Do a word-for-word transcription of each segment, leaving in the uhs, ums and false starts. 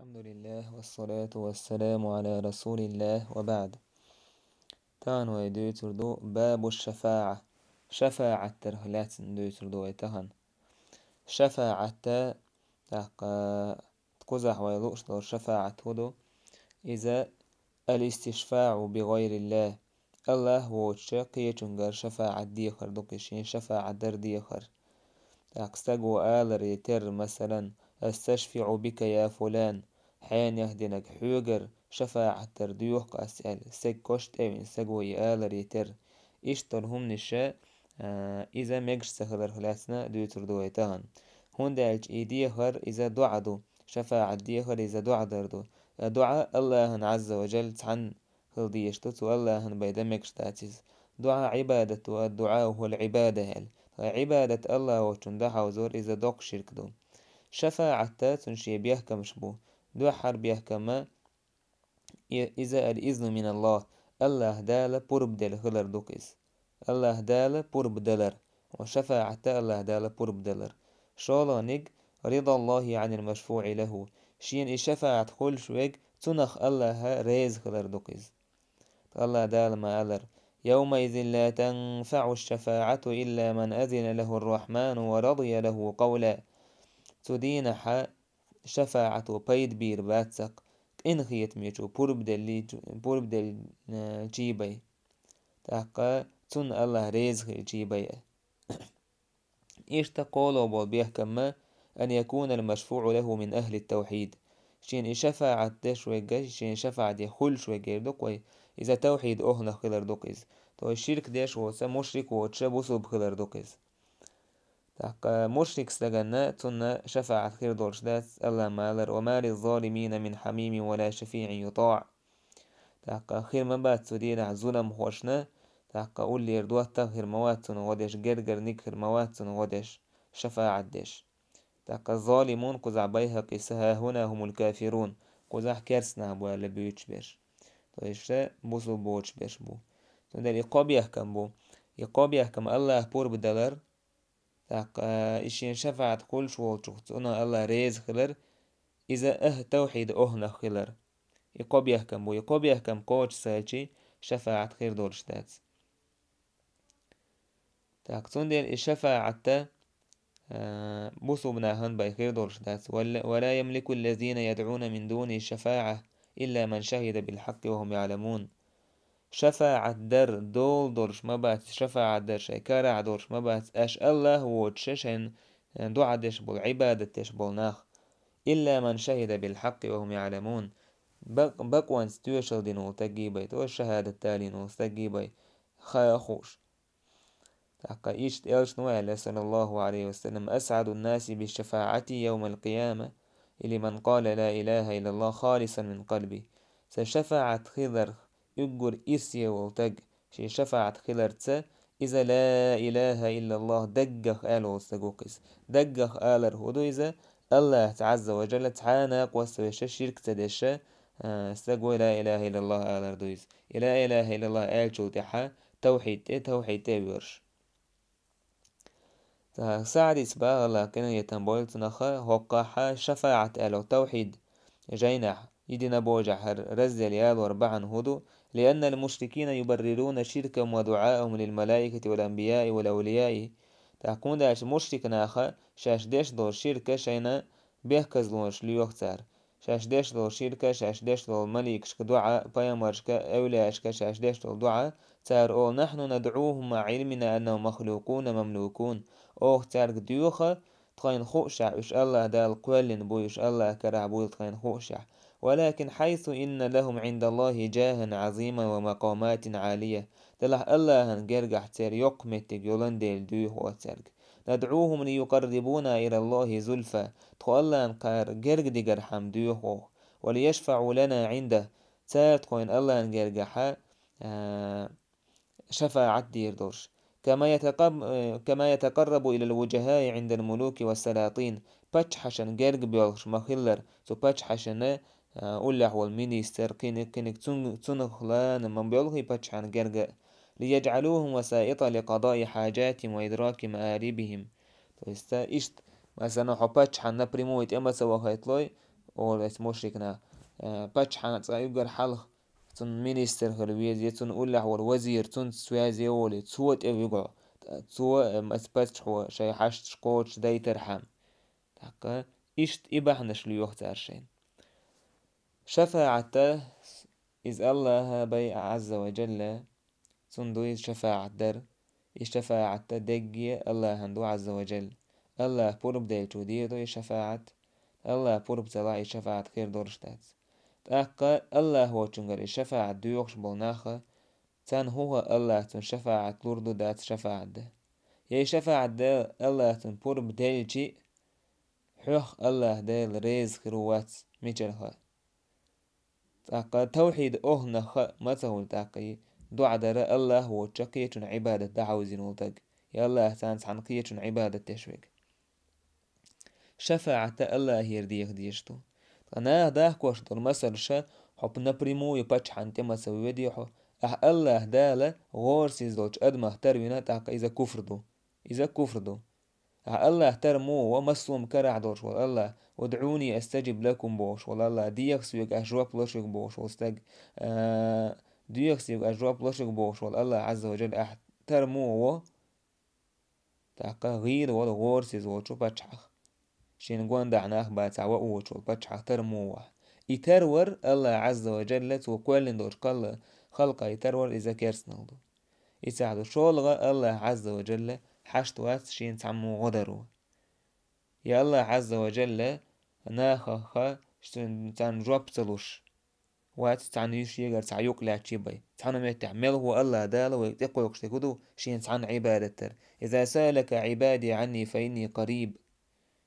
الحمد لله والصلاة والسلام على رسول الله وبعد. Тахана вай дуьйцур ду باب الشفاعة. ШафаӀат дарх лаьцна дуьйцур ду вай тахана. ШафаӀат, тӀаккха кхузахь вай лууш долу шафаӀат хӀун ду? Иза الاستشفاع بغير الله. АллахӀ воцучу кхечуьнгара шафаӀат дехар ду-кх иза, шен шафаӀат дар дехар. ТӀаккха стага алар я терра, масалан: «أستشفع بك يا فلان», хьенех динарг хьоьгара шафаӀат дар доьху-кх ас аьлла, стаг кошта тӀе а вина, стага и алар я терра. Иштта долу хӀуманаш, а, иза мегаш ца хиларх лаьцна дуьйцур ду вай тахана. ХӀунда аьлча и дехар иза доӀа ду, шафаӀат дехар иза доӀа дар ду. Ткъа доӀа АллахӀан Ӏазза ва Жалла цхьанна хила дезаш ду, цу АллахӀан бен дан мегаш дац иза. ДуӀа Ӏибадат ду, الدعاء هو العبادة аьлла. Ткъа Ӏибадат АллахӀ воцунна дан хьовзор иза доккха ширк ду. ШафаӀат, цунна шен бехкамаш бу. Дуьххьара бехкам, и-, иза الإذن من الله. АллахӀ Дала пурба делла хилар ду-кх иза. АллахӀ Дала пурба далар. Ва шафаӀат АллахӀ Дала пурба далар. ШолгӀаниг: رضا الله عن المشفوع له. Шена и шафаӀат хуьлуш верг, цунах АллахӀ реза хилар ду-кх иза. АллахӀ Дала ма аллара: «يومئذ لا تنفع الشفاعة إلا من أذن له الرحمن ورضي له قولا». Цу дийнахь шафаӀато пайда бийр бац-кх къинхетамечо пурба деллачий, пурба деллачий бен. ТӀаккха цунна АллахӀ реза хиллачий бен. Иштта кхоалгӀа болу бехкам: «أن يكون المشفوع له من أهل التوحيد». Шена и шафаӀат деш верг, шена шафаӀат де хуьлуш верг эр ду-кх вай, иза тавхьид охӀланах хилар ду-кх иза. То есть ширк деш воцуш, мушрик воцуш, бусулба хилар ду-кх иза. ТӀаккха мушрик стаганна цунна шафаӀат хир долуш дац, АллахӀ ма аллара: «وما للظالمين من حميم ولا شفيع يطاع». ТӀаккха хир ма бац цу дийнахь зуламхошна, тӀаккха уллера доттагӀа хир ма вац цунна гӀо деш, гергарниг хир ма вац цунна гӀо деш, шафаӀат деш. ТӀаккха залимун кхузахь Байхьакъис: «هاهنا هم الكافرون», кхузахь керста нах бу аьлла буьйцуш берш. То есть бусулба боцуш берш бу. Цундела и кхо бехкам бу. И кхо бехкам: АллахӀ пурба далар, тӀаккха и шен шафаӀат хуьлуш волчух цунах АллахӀ реза хилар, иза а тавхьид охӀланах хилар. И кхо бехкам бу, и кхо бехкам кхочуш ца хилча, шафаӀат хир долуш дац. ТӀаккха цундела и шафаӀат, а, бусулба нахана бен хир долуш дац. «ولا يملك الذين يدعون من دونه الشفاعة إلا من شهد بالحق وهم يعلمون». ШафаӀат дар дола долуш ма бац, шафаӀат дар шайн карахь долуш ма бац, аша АллахӀ воцуш шайна, э, дуӀа деш болу, Ӏибадат деш болу нах. «إلا من شهد بالحق وهم يعلمون». Бакъ-, бакъонца тоьшалла дина волу стаг бен, то есть шахӀадат далийна волу стаг бен, ха а хууш. ТӀаккха иштта элчано аьлла, саллаллаху Ӏалайхи ва саллам: «أسعد الناس بشفاعتي يوم القيامة لمن قال لا إله إلا الله خالصا من قلبه». Сан шафаӀат хиларх уггар ирсе волу стаг, шен шафаӀат хиларца, иза ла илаха иллаллах даггах аьлла волу стаг ву-кх иза. Даггах алар хӀун ду иза? АллахӀца Ӏазза ва Жалла цхьа а накъост ца веш, ширк ца деш, а, стаг ву ла илаха иллаллах алар ду иза. И ла илаха иллаллах аьллачул тӀаьхьа тавхьид тӀе, тавхьид тӀе а воьрзуш. ТӀаккха сахьадис бахьалла къинхетам бойла цунах, хӀокхахь шафаӀат аьлла тавхьид жайнахь, единобожие хӀара раздел ялор бахьана хӀун ду: «لأن المشركين يبررون شركهم ودعاءهم للملائكة والأنبياء والأولياء». ТӀаккха хӀунда аьлча мушрик наха шаьш деш долу ширка шайна бехказлонаш лоьху цара. Шаьш деш долу ширка, шаьш деш долу маликашка дуӀа, пайхамаршка, эвлияшка шаьш деш долу дуӀа, цара олу: «نحن ندعوهم مع علمنا أنهم مخلوقون مملوكون». Оха цаьрга доьху, тхайна хуушехь, уьш АллахӀ Дала кхоьллина буй, уьш АллахӀ карахь буйла тхайна хуушехь. «ولكن حيث إن لهم عند الله جاها عظيما ومقامات عالية». Делахь АллахӀан гергахь церан йоккха меттиг йолан дела доьху оха цаьрга. «ندعوهم ليقربونا إلى الله زلفى». Тхо АллахӀан кхара герга дигархьама доьху оха. «وليشفعوا لنا عنده». Цара тхойна АллахӀан гергахьа, а, шафаӀат дийр долуш. «كما يتقب-، كما يتقرب إلى الوجهاء عند الملوك والسلاطين». Паччахьашна герга боьлхуш ма-хиллара, цу паччахьашна, а, уллехь волу министр, кхиниг, кхиниг цун-, цунах лана ма-боьлхий паччахьна герга. «ليجعلوهم وسائط لقضاء حاجاتهم وإدراك مآربهم». То есть, а, иштта, масалан, хьо паччахьна напрямую тӀе ма ца вахийталой, олу эс мушрикна, э, паччахьан цӀа уггар хьалха цунна министр хила веза, я цунна уллехь волу вазир, цунца связе а волий, цо тӀе вуьгу хьо. Цо, э, эс паччахьо шайн хьашташ кхочуш дайтархьама. ТӀаккха иштта и бахьанаш лоьху цара шайна. ШафаӀат иза Аллаха байа Ӏазза ва Джалла, цунна ду иза шафаӀат дар. И шафаӀат дерриге Аллахьан ду Ӏазза ва Джалла. Аллаха пурба делчо дийр ду и шафаӀат. Аллаха пурба ца лахь, и шафаӀат хир долуш дац. ТӀаккха Аллаха воцчуьнгара и шафаӀат доьхуш болу нах, царна хӀун хаа Аллаха цунна шафаӀат лур ду, дац шафаӀат дан? Я и шафаӀат дан Аллаха цунна пурба делчи, хьох Аллаха Дела реза хир ву, вац, мичара хаа? ТӀаккха тавхьид охьанах хаа ма ца хуьлу тӀаккха и, доӀа дара Аллаха воцчу кхечунна Ӏибадат дӀахьовзийна волу стаг, я Аллаха царна цхьана кхечунна Ӏибадат деш верг. ШафаӀат Аллахера деха дезаш ду. Ткъа наха дахкош долу масалш, хьо напрямую паччахьан тӀе ма ца воьдий хьо, ахьа Аллаха Дала гӀорасиз долчу адамах тарвина, тӀаккха иза куфр ду. Иза куфр ду. Ахьа Аллаха тар муха во, массо а карахь долуш волу Аллах, «УдӀуни астаджиб лакум» бохуш волу Аллах, «Деха соьга, ас жоп лур шуьга» бохуш волу стаг, а, «Деха соьга, ас жоп лур шуьга» бохуш волу Аллах Ӏазза ва Джалла ахьа тар муха во, тӀаккха гӀийла волу гӀорасиз волчу паччахьах. Шена гондахь нах бацахь ваочу волу паччахьах тар муха вахь. И тар вар Аллах Ӏазза ва Джалла цо кхоьллина долчу кхалла халкъа и тар вар иза керстанал ду. Ицахь ду шолгӀа Аллах Ӏазза ва Джалла хьашт вац шена цхьаммо гӀо даро. Я Аллах Ӏазза ва Джалла нахаха царна жоп ца луш вац, цхьана шегара цхьа юкъ лаьтташ бай. Цхьана меттехь мелхо Аллах Дала вайга тӀекхойкхуш дерг хӀун ду, шена цхьанна Ӏибадат дар. «Иза саалака Ӏибади Ӏанни фа инни къариб,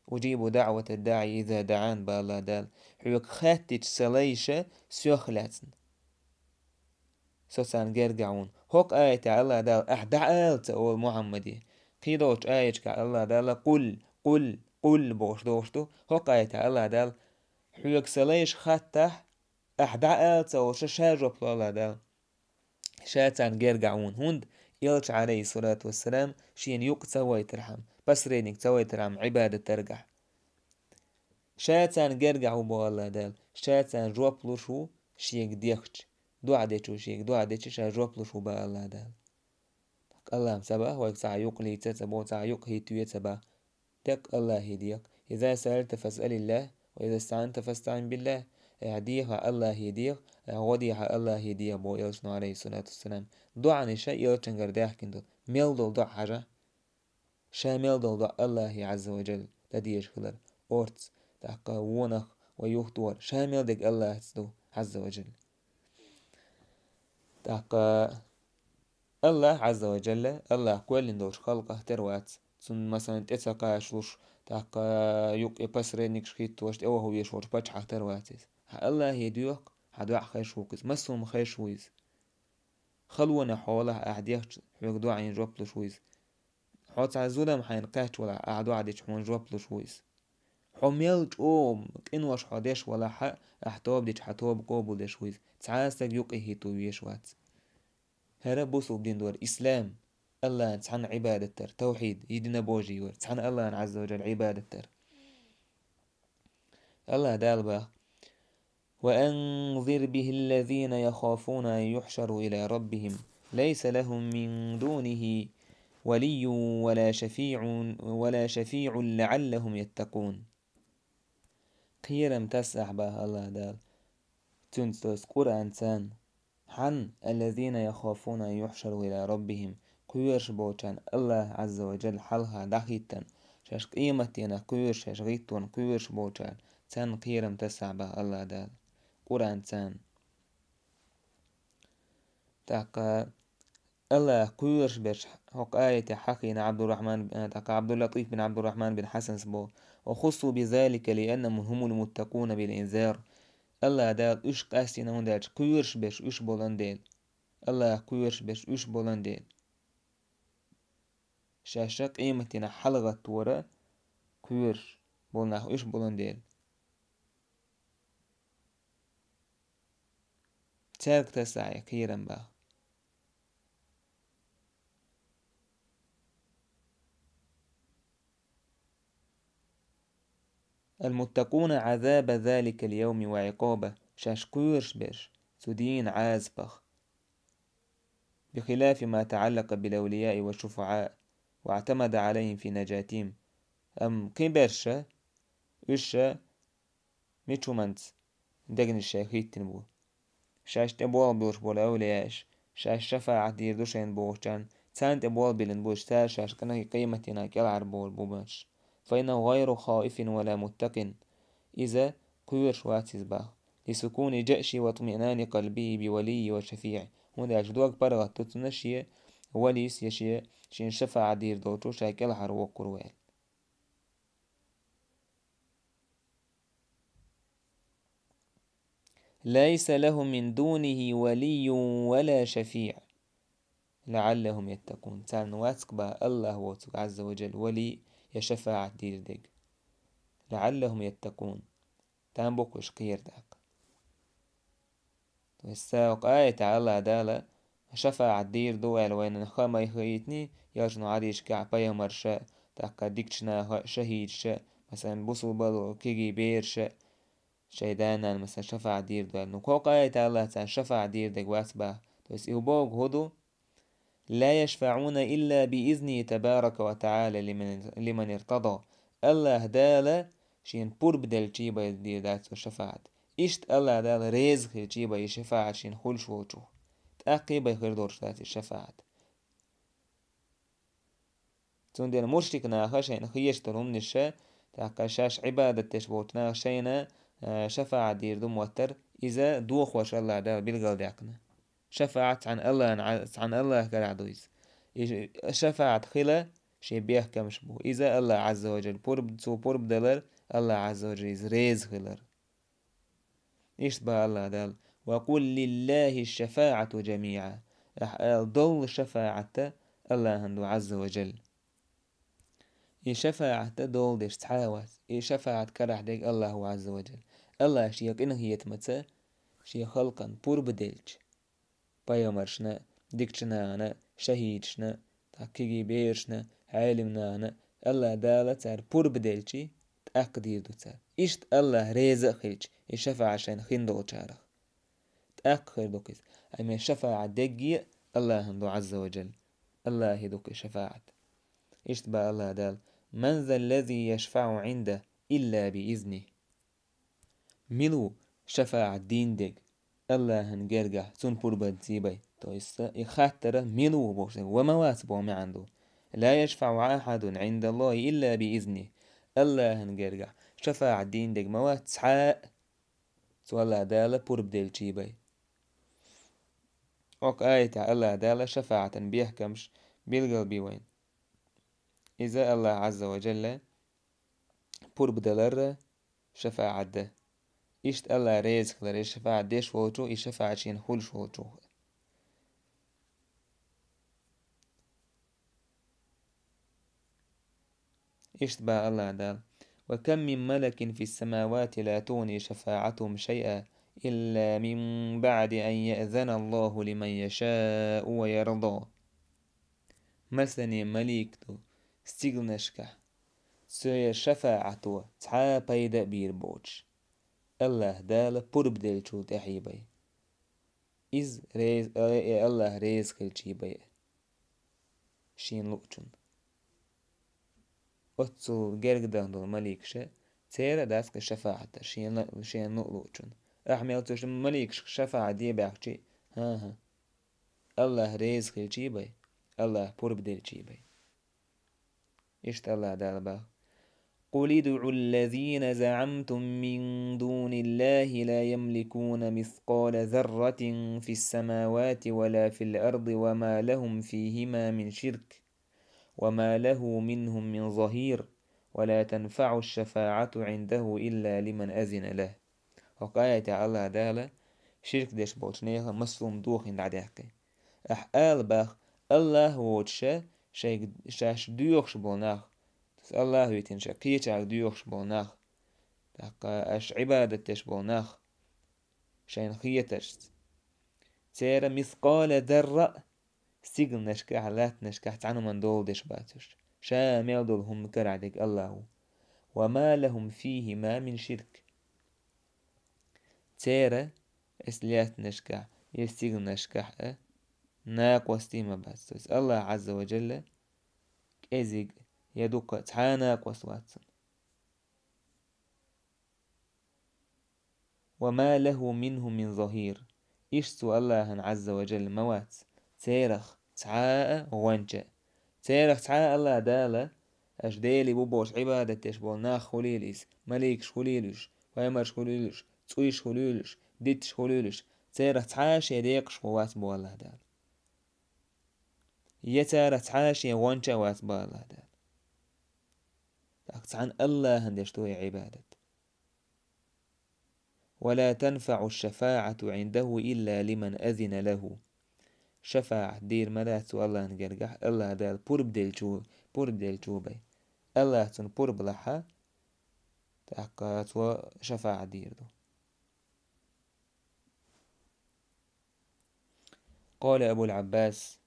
уджибу даӀвата ддаӀи иза даӀан», боху Аллах Дала. Хьоьга хаьттича сан лайша соьх лаьцна, со царна гергахь ву. ХӀокху аятехь Аллах Дала ахьа дӀаала ца олу Мухьаммаде. Кхидолчу аяташкахь Аллах Дала «Къул, къул, къул» бохуш долуш ду. ХӀокху аятехь Аллах Дала хьоьга сан лайша хаттахь, ахьа дӀаала ца олуш, ша жоп ло Аллах Дала. Ша царна гергахь ву, хӀунда элча, Ӏалайхиссалату вассалам, шена юкъа ца вайтархьама, посредник ца вайтархьама Ӏибадат даргахь. Ша царна гергахь ву боху Аллах Дала, ша царна жоп луш ву шега дехча, доӀа дечо шега, доӀа деча ша жоп луш ву боху Аллах Дала. Аллахьа ца боху вайга цхьа юкъ лийца ца боху, цхьа юкъ хӀиттаве ца боху. Деккъа Аллахье деха. «Иза саалта фасъалиллах, ва иза стаӀанта фастаӀин биллах». Ахьа дехахь Аллахье деха, ахьа гӀо дехахь Аллахье деха боху элчано, Ӏалайхиссалату вассалам. ДоӀанаш элчангара даьхкина ду. Мел долу доӀа хьажа. Ша мел долу доӀа Аллахье Ӏазза ва Джалла дан дезаш хилар, орца, тӀаккха вонах вай юхатохар, ша мел дерг Аллахьца ду, Ӏазза ва Джалла. ТӀаккха Аллах Ӏазза ва Джалла, Аллах кхоьллина долчу халкъах тера вац, цунна, масалан, тӀе ца кхачалуш, тӀаккха юкъе посредникаш хӀиттош, тӀе ваха везаш волчу паччахьах тера вац иза. Хьан Аллахье доьху, хьан доӀа хезаш ву-кх иза, массо а хезаш ву иза. Халонехь хьо валахь ахьа дехча, хьоьга доӀина жоп луш ву иза. Хьо цхьа зулам хьайна кхаьчча валахь, ахьа доӀа дича хьуна жоп луш ву иза. Хьо мел чӀогӀа къинош хьо деш валахь а, ахьа тоба дича хьан тоба къобалдеш ву иза. Цхьа а стаг юкъе хӀитто везаш вац. ХӀара бусулба дин ду вара, ислам, Аллахьна цхьанна Ӏибадат дар, тавхьид, единобожие вара, цхьанна Аллахьна Ӏазза ва Джалла Ӏибадат дар. Аллах Дала боху: «وأنذر به الذين يخافون أن يحشروا إلى ربهم ليس لهم من دونه ولي ولا شفيع، ولا شفيع لعلهم يتقون». Кхерам тасахь боху Аллах Дала цуьнца, то есть Къуръанца. Хьан, الذين يخافون أن يحشروا إلى ربهم, кхоьруш болчарна Аллах Ӏазза ва Джалла хьалха дӀахӀиттарна, шаьш къематдийнахь кхоьруш, шаьш гӀиттонна кхоьруш болчарна, царна кхерам тасахь боху Аллах Дала. Къуръанца. ТӀаккха Аллах кхоьруш берш хӀокху аятехь хьахийна Ӏабдуррахьман, тӀаккха Ӏабдуллатиф бин Ӏабдуррахьман бин Хьасанс боху: «وخصوا بذلك لأنهم هم المتقون بالإنذار». Аллах Дала уьш къастийна, хӀунда аьлча кхоьруш берш уьш болан дела. Аллах кхоьруш берш уьш болан дела. Шаьш къематдийнахь хьалагӀатторан кхоьруш болу нах уьш болан дела. Цаьрга тасахь и кхерам боху. المتقون عذاب ذلك اليوم وعقابه, шаьш кхоьруш берш цу дийнан Ӏазапах. بخلاف ما تعلق بالأولياء والشفعاء واعتمد عليهم في نجاتهم. Амма кхин берш, уьш мича хӀуманца дегнаш шайх хӀиттина бу? Шаьш тӀе болх буьйлуш болу авлияаш, шаьш шафаӀат дийр ду шайна бохучарна, царна тӀе болх биллина бу уьш, цара шаьш къинхи-, къематдийнахь кӀелхьарбовлуш бу уьш. فإنه غير خائف ولا متق. Иза кхоьруш вац иза боху. لسكون جأشه واطمئنان قلبه بوليه وشفيعه. ХӀунда аьлча дог паргӀат ду цунна шен валийс я шен, шен шафаӀат дийр долчо ша кӀелхьарвоккхур ву аьлла. ليس لهم من دونه ولي ولا شفيع لعلهم يتقون. Царна вац-кх боху АллахӀ воцург Ӏазза ва Джалла вали я шафаӀат дийр дерг. لعلهم يتقون. Там бу-кх уьш кхера тӀаккха. То есть, цхьа кху аятехь АллахӀ Дала шафаӀат дийр ду аьлла вайна хаа ма хийтиний, ялсаманин хьадисашкахь пайхамарша, тӀаккха дикачу наха, шахӀидша, масалан, бусулба кегий бераша, шайн да-нана, масалан, шафаӀат дийр ду аьлла. Ну, кху аятехь АллахӀ царна шафаӀат дийр дерг вац боху. То есть, и бохург хӀун ду? لا يشفعون إلا بإذنه تبارك وتعالى لمن، لمن ارتضى. АллахӀ Дала шена пурба делчий бен дийр дац цо шафаӀат. Иштта АллахӀ Дала реза хилчий бен и шафаӀат шена хуьлуш волчух. ТӀаккхий бен хир долуш дац и шафаӀат. Цундела мушрик наха шайна хезаш долу хӀуманаш, тӀаккха шаьш Ӏибадат деш болчу наха шайна, а, шафаӀат дийр ду моттар, иза дохош АллахӀ Дала билгалдаьккхина. ШафаӀат цхьана АллахӀан Ӏа-, цхьана АллахӀан карахь ду иза. И шафаӀат хила шен бехкамаш бу. Иза АллахӀ Ӏазза ва Джалла пурба, цо пурба далар АллахӀ Ӏазза ва Джалла иза реза хилар. Иштта боху АллахӀ Дала: «Ва къул лиллахӀи шафаӀату жамиӀа». Ахьа ала: «Долу шафаӀат АллахӀан ду Ӏазза ва Джалла». И шафаӀат долу деш цхьа а вац. И шафаӀат карахь дерг АллахӀ ву Ӏазза ва Джалла. АллахӀа шен къинхетамаца шен халкъана пурба делча, пайхамаршна, дикачу нахана, шахӀидашна, тӀаккха кегий берашна, Ӏелим нахана, АллахӀ Дала цара пурба делчий, тӀаккха дийр ду цара. Иштта АллахӀ реза а хилча, и шафаӀат шайна хин долчарах, тӀаккха хир ду-кх иза. Амма шафаӀат дегге а АллахӀан ду Ӏазза ва Джалла. АллахӀан ду-кх и шафаӀат. Иштта боху АллахӀ Дала: «Ман заллази яшфаӀу Ӏинда илла би изни». Мила ву шафаӀат дийна дерг АллахӀан гергахь цунна пурба делчий бен? То есть, и хаттар мила ву бохуш дерг, ва ма вац боху маьӀна ду. «Ла яшфаӀу ахьадун Ӏиндаллахи илла би изни». АллахӀан гергахь шафаӀат дийна дерг ма вац цхьа а, цу АллахӀ Дала пурба делчий бен. Окху аятехь АллахӀ Дала шафаӀатан бехкамаш билгалбо вайна. Иза АллахӀ Ӏазза ва Джалла пурба далар а, шафаӀат дан а. Иштта АллахӀ реза хилар, и шафаӀат деш волчо, и шафаӀат шена хуьлуш волчо. Иштта боху АллахӀ Дала: «Ва кам мин малакин фис-самавати ла тугъни шафаӀатухум шайъа илла мин баӀди ан яъзана Аллаху лиман яшаъу ва ярда». Масане малик ду стигланашкахь, церан шафаӀато цхьа а пайда а бийр боцуш, АллахӀ Дала пурба деллачул тӀаьхьа бен. Иза реза, э, э, АллахӀ реза хилчий бен шена луучунна. Оццул герга дахана долу маликаша, церан а дац-кх шафаӀат шена, шена луучунна. Ахьа мел цу маликашка шафаӀат де баьхчий, хӀан-хӀа, АллахӀ реза хилчий бен, АллахӀ пурба делчий бен. Иштта АллахӀ Дала боху: «Къул идъу ллазина заъамтум мин дуниллахи ла ямликуна мискъала зарратин фис-самавати ва ла фил арди ва ма лахум фихима мин ширк, ва ма лаху минхум мин захир, ва ла танфаӀу шшафаӀату Ӏиндаху илла лиман азина лаху». ХӀокху аятехь АллахӀ Дала ширк деш болчу нехан массо а хӀума дохийна дӀадаьккхи. Ахьа ала боху, АллахӀ воцуша шайга, шаьш доьхуш болу нах, АллахӀ витина шайн кхечаьрга доьхуш болу нах, тӀаккха аша Ӏибадат деш болу нах, шайна хетаршца, церан мискъала зарра а стигланашкахь, латтанашкахь цхьана хӀуманна дола деш бац уьш. Ша мел долу хӀума карахь дерг АллахӀ ву. وما لهم فيهما من شرك. Церан, эс лаьтташкахь, я стигланашкахь а, накъостий ма бац. То есть Аллах Азза ва Джалла кӀезиг я дукха цхьа а накъост вац цунна. وما له منهم من ظهير. Иштта цу Аллахьан Азза ва Джалла ма вац церах цхьа а гӀонча. Церах цхьа а Аллах Дала, аша Делий бу бохуш Ӏибадат деш болу нах хуьлийла иза, маликаш хуьлийла уьш, пайхамарш хуьлийла уьш, цӀуйш хуьлийла уьш, дитташ хуьлийла уьш, церах цхьа а шен декъашхо вац бу Аллах Дала. Я царах цхьа а шен гӀонча а вац бу Аллах Дала. ТӀаккха цхьана Аллахьан деш ду и Ӏибадат. ولا تنفع الشفاعة عنده إلا لمن أذن له. ШафаӀат дийр ма дац цу Аллахьан гергахь, Аллах Дала пурба делчу, пурба делчу бен. Аллах цунна пурба лахь, тӀаккха цо шафаӀат дийр ду. قال أبو العباس.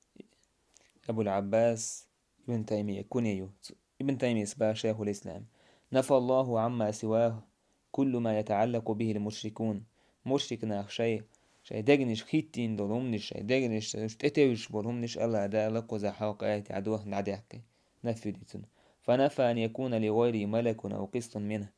Абул Ӏаббас Ибн Таймия куни ю. Ибн Таймияс боху, шайхул ислам: نفى الله عما سواه كل ما يتعلق به المشركون. Мушрик нах шай, шай дегнаш хӀиттийна долу хӀуманаш, шай дегнаш тӀетевжаш болу хӀуманаш Аллах Дала кхузахь хьалха аятехь дохна дӀадаьккхи, нафи ду цунна. فنفى أن يكون لغيره ملك أو قسط منه.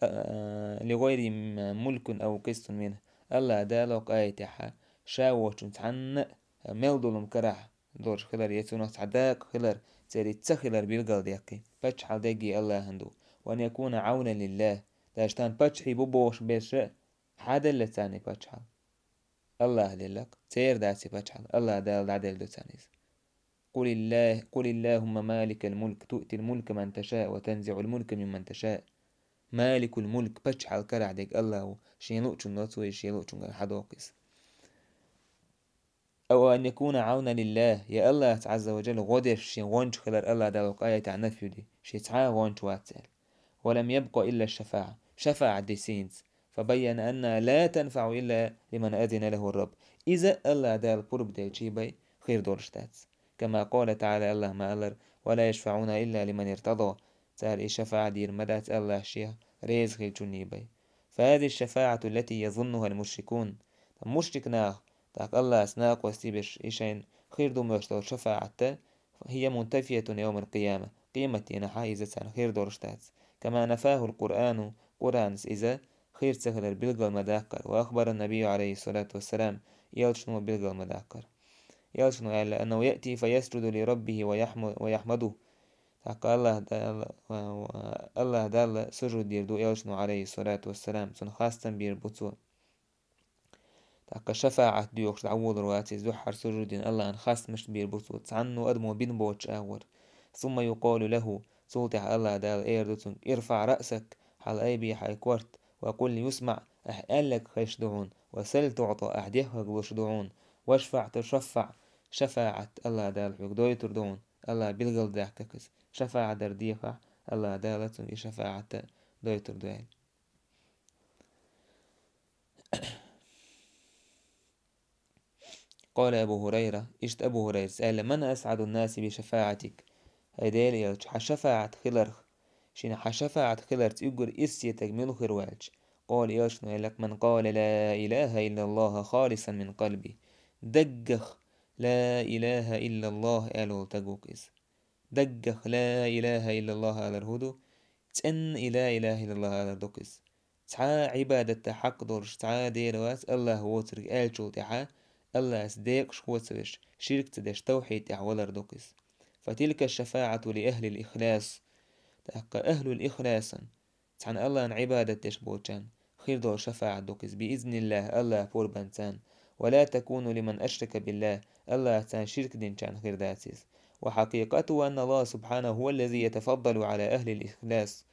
А, لغيره ملك أو قسط منه. Аллах Дала кху аятехь ша воцчунна цхьанна а мел долу карахь долуш хилар, я цунах цхьа дакъа хилар, церан ца хилар билгалдаьккхи. Паччахьалла дерриге Аллахьан ду. وأن يكون عونا لله. Даже тахана паччахьий бу бохуш берш а, хьан делла царна паччахьалла? Аллаха делла-кх. Церан дац и паччахьалла, Аллах Дала дӀаделла ду царна иза. قل الله، قل اللهم مالك الملك تؤتي الملك من تشاء وتنزع الملك ممن تشاء. Маликул мулк, паччахьалла карахь дерг Аллах ву, шен луучунна ло цо иза, шен луучунгара хьадоккху иза. أو أن يكون عونا لله, я Аллахьца Ӏазза ва Джалла гӀо деш шен гӀонча хилар Аллах Дала кху аятехь нафи ду, шен цхьа а гӀонча вац аьлла. ولم يبق إلا الشفاعة. ШафаӀат дисинца. فبين أنها لا تنفع إلا لمن أذن له الرب. Иза Аллах Дала пурба делчий бен хир долуш дац. كما قال تعالى, Аллах ма аллара: ولا يشفعون إلا لمن ارتضى. Цара и шафаӀат дийр ма дац Аллах шех реза хиллачунний бен. فهذه الشفاعة التي يظنها المشركون. Мушрик нах, тӀаккха Аллахьца накъостий беш, и шайна хир ду моьттуш долу шафаӀат, هي منتفية يوم القيامة. Къематдийнахь иза царна хир долуш дац. كما نفاه القرآن, Къуръанца иза хир ца хилар билгал ма даккхара. وأخبر النبي عليه الصلاة والسلام, элчано билгал ма даккхара. Элчано аьлла: أنه يأتي فيسجد لربه ويحم-، ويحمده. ТӀаккха Аллах Дала, Аллах Далла сужуд дийр ду элчано, عليه الصلاة والسلام, цунна хастам бийр бу цо. ТӀаккха шафаӀат доьхуш дӀаволур вац иза, дуьххьара сужуд дина Аллахьан хастамаш бийр бу цо, цхьанна адамо бина боцуш агӀор. ثم يقال له, цул тӀаьхьа Аллах Дала эр ду цуьнга: ارفع رأسك, хьалаайбе хьайн корта, وقل يسمع, ахь аьлларг хезаш ду хьуна, وسل تعطى, ахь дехарг луш ду хьуна, واشفع تشفع, шафаӀат Аллах Дала хьоьга дойтур ду хьуна, Аллах билгал даккха иза. ШафаӀат дар дехахь, Аллах Дала цуьнга и шафаӀат дойтур ду аьлла. قال أبو هريرة, иштта Абу ХӀурайрас аьлла: من أسعد الناس بشفاعتك؟ ХӀай Делан элча, хьан шафаӀат хиларх, шена хьан шафаӀат хиларца уггар ирсе стаг мила хир ву аьлча, قال, элчано аьлла-кх: من قال لا إله إلا الله خالصا من قلبه. Даггах لا إله إلا الله аьлла волу стаг ву-кх иза. Даггах لا إله إلا الله алар хӀун ду? ЦӀенна и لا إله إلا الله алар ду-кх иза. Цхьа а Ӏибадатан хьакъ долуш цхьа а Дела вац Аллах воцург аьллачул тӀаьхьа, Аллахьца декъашхо ца веш, ширк ца деш, тавхьид тӀехь валар ду-кх иза. فتلك الشفاعة لأهل الإخلاص. ТӀаккха ахӀлул ихласан, цхьана Аллахьна Ӏибадат деш болчарна хир долу шафаӀат ду-кх иза, بإذن الله, Аллахьан пурбанца. ولا تكون لمن أشرك بالله, Аллахьца ширк динчарна хир дац иза. وحقيقته أن الله سبحانه هو الذي يتفضل على أهل الإخلاص.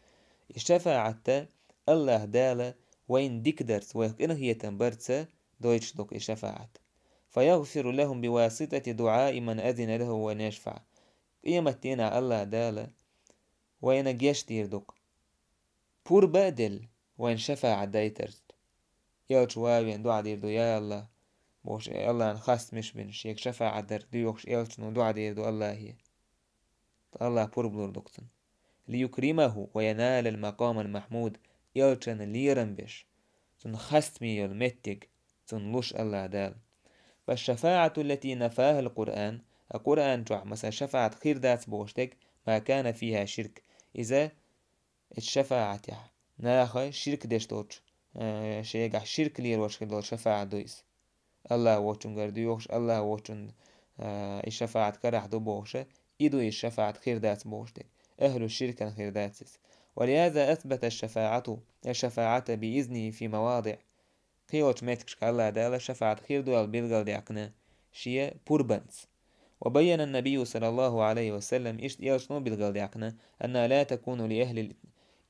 И шафаӀат Аллах Дала вайна дика дарца, вайх къинхетам барца дойтуш ду-кх и шафаӀат. فيغفر لهم بواسطة دعاء من أذن له أن يشفع. Къематдийнахь Аллах Дала вайна гечдийр ду-кх, пурба а делла, вайна шафаӀат дайтарца. Элча ван вен доӀа дийр ду: «Я Аллах», бохуш, Аллахьна хастамаш бина, шега шафаӀат дар доьхуш, элчано доӀа дийр ду Аллахье. Аллах пурба лур ду-кх цунна. ليكرمه وينال المقام المحمود, элчан лерам беш, цунна хастаме йола меттиг цунна луш АллахӀ Дала. فالشفاعة التي نفاها القرآن, а Къуръан чохь, масала, шафаӀат хир дац бохуш дерг, ما كان فيها شرك, иза, эцу шафаӀатехь, наха ширк деш долчу, э, шегахь ширк лелош хир долу шафаӀат ду иза. АллахӀ воцчуьнгара доьхуш, АллахӀ воцчунна, э, и шафаӀат карахь ду бохуша, и ду иза шафаӀат хир дац бохуш дерг. Ахьлу ширкан хир дац иза. ولهذا أثبت الشفاعة, الشفاعة بإذنه في مواضع. Кхечу меттигашкахь АллахӀ Дала шафаӀат хир ду аьлла билгалдаьккхина шен пурбанца. وبين النبي صلى الله عليه وسلم, иштта элчано билгалдаьккхина, أنها لا تكون لأهل ال-,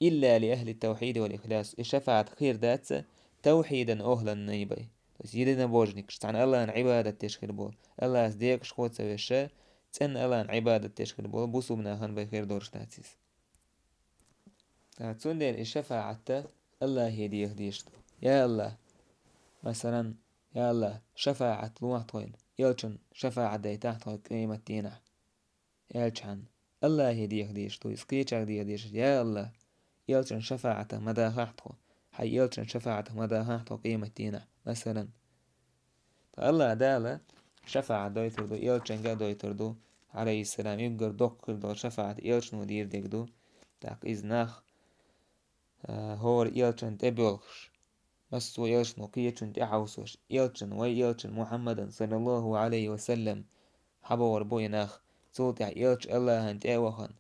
إلا لأهل التوحيد والإخلاص. И шафаӀат хир дац тавхьидан охӀланна бен. То есть единобожникаш, цхьана АллахӀан Ӏибадат деш хир болу, АллахӀаца декъашхо ца веш, цӀенна АллахӀан Ӏибадат деш хир болу бусулба нахана бен хир долуш дац иза. Ткъа цундела и шафаӀат АллахӀе деха дезаш ду. Я АллахӀ, масалан, я АллахӀ, шафаӀат лохьа тхуна, элчан шафаӀат дайтахьа тхо къематдийнахь, аьлчхьана, АллахӀе деха дезаш ду иза, кхечаьрга деха дезаш, я АллахӀ, элчан шафаӀатах ма дахахь тхо, хьайн элчан шафаӀатах ма дахахь тхо къематдийнахь, масалан. Ткъа АллахӀ Дала шафаӀат дойтур ду, элчанга а дойтур ду, Ӏалайхиссалам, уггар доккха хир долу шафаӀат элчано дийр дерг ду. ТӀаккха иза нах, а, хӀора элчан тӀе боьлхуш, массо а элчано кхечунна тӀе хьовсош, элчан, вай элчан Мухьаммадан, саллаллаху Ӏалайхи ва саллам, хьабогӀур бу и нах, цул тӀаьхьа элча АллахӀан тӀе а вахана,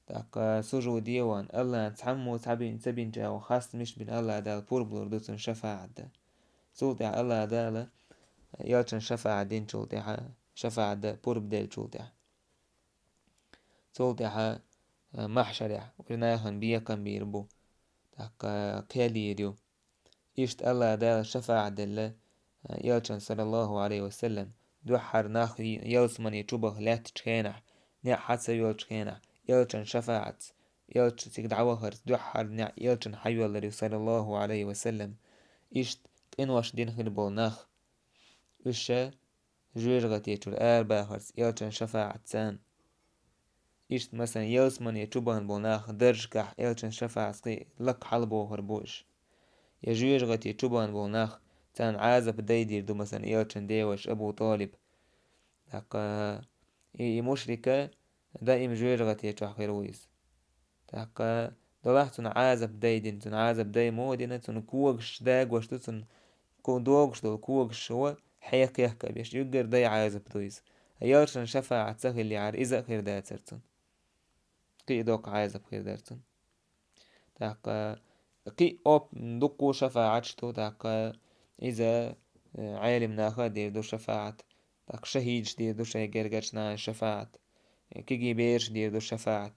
тӀаккха сужуде а вахана, АллахӀан цхьаммо цхьа бин, ца бинчу агӀор хастамаш бина АллахӀ Дала пурба лур ду цунна шафаӀат дан. Цул тӀаьхьа АллахӀ Дала элчан шафаӀат динчул тӀаьхьа, шафаӀат дан пурба деллачул тӀаьхьа. Цул тӀаьхьа, а, махьшарехь уьш нахана бекхам бийр бу, тӀаккха кхел йийр ю. Иштта АллахӀ Дала шафаӀат делла, а, элчан, саллаллаху Ӏалайхи ва саллам, дуьххьара нах ялсамане чу баха лаьттачу хенахь, неӀ хьа ца йолчу хенахь, элчан шафаӀатца, элча цига дӀавахарца дуьххьара неӀ элчан хьайоьллур ю, саллаллаху Ӏалайхи ва саллам. Иштта къинош дина хир болу нах, уьш ша жоьжахати чуьра арабахарца элчан шафаӀатца. Иштта, масалан, ялсамане чу бахана болу нах даржашкахь элчан шафаӀатца кхин лакха хьалабохур бу уьш. Я жоьжахати чу бахана болу нах, царна Ӏазап дайдийр ду, масалан, элчан деваша Абу ТӀолиб. ТӀаккха и, и мушрика даим жоьжахати чохь хир ву иза. ТӀаккха делахь цунна Ӏазап дайдина, цунна Ӏазап дай муха дина, цунна когаш дагош ду, цунна ко-, догуш долу когаш ва хьекхехка беш, уггар дай Ӏазап ду иза. Элчан шафаӀат ца хиллехьара, иза а хир дацара цунна. Кхин а доккха Ӏазап хир дара цунна. ТӀаккха кхин а оп-, дуккха шафаӀаташ ду, тӀаккха иза, э, Ӏелим наха а дийр ду шафаӀат, тӀаккха шахӀидаш дийр ду шайн гергарчу нахана шафаӀат, э, кегий бераш дийр ду шафаӀат,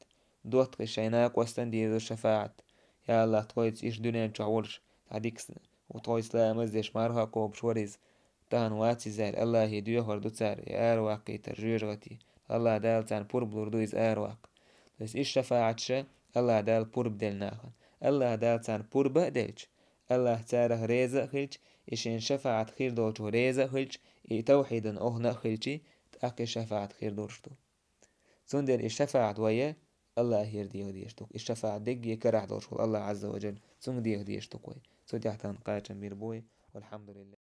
доттагӀий шайн накъостана дийр ду шафаӀат. Я АллахӀ, тхоьца иштта дуьнен чохь волуш, цхьа дика с-, тхоьца ламаз деш марха а кхобуш вара иза. Тахана вац иза аьлла, АллахӀе доьхур ду цара и араваккхийтар жоьжахати. АллахӀ Дала царна пурба лур ду иза араваккха. То есть, иза шафаӀаташ АллахӀ Дала пурба делла нахана. АллахӀ Дала царна пурба а делча, АллахӀ царах реза а хилча, и шен шафаӀат хир долчух реза а хилча, и тавхьидан охӀна а хилча, тӀаккха и шафаӀат хир долуш ду. Цундела и шафаӀат вай АллахӀера деха дезаш ду. И шафаӀат дерриге карахь долуш волу АллахӀ Ӏазза ва Джалла, цунга деха дезаш ду вай. Цу тӀехь тахана кхачам бийр бу вай. Валхьамдулиллах.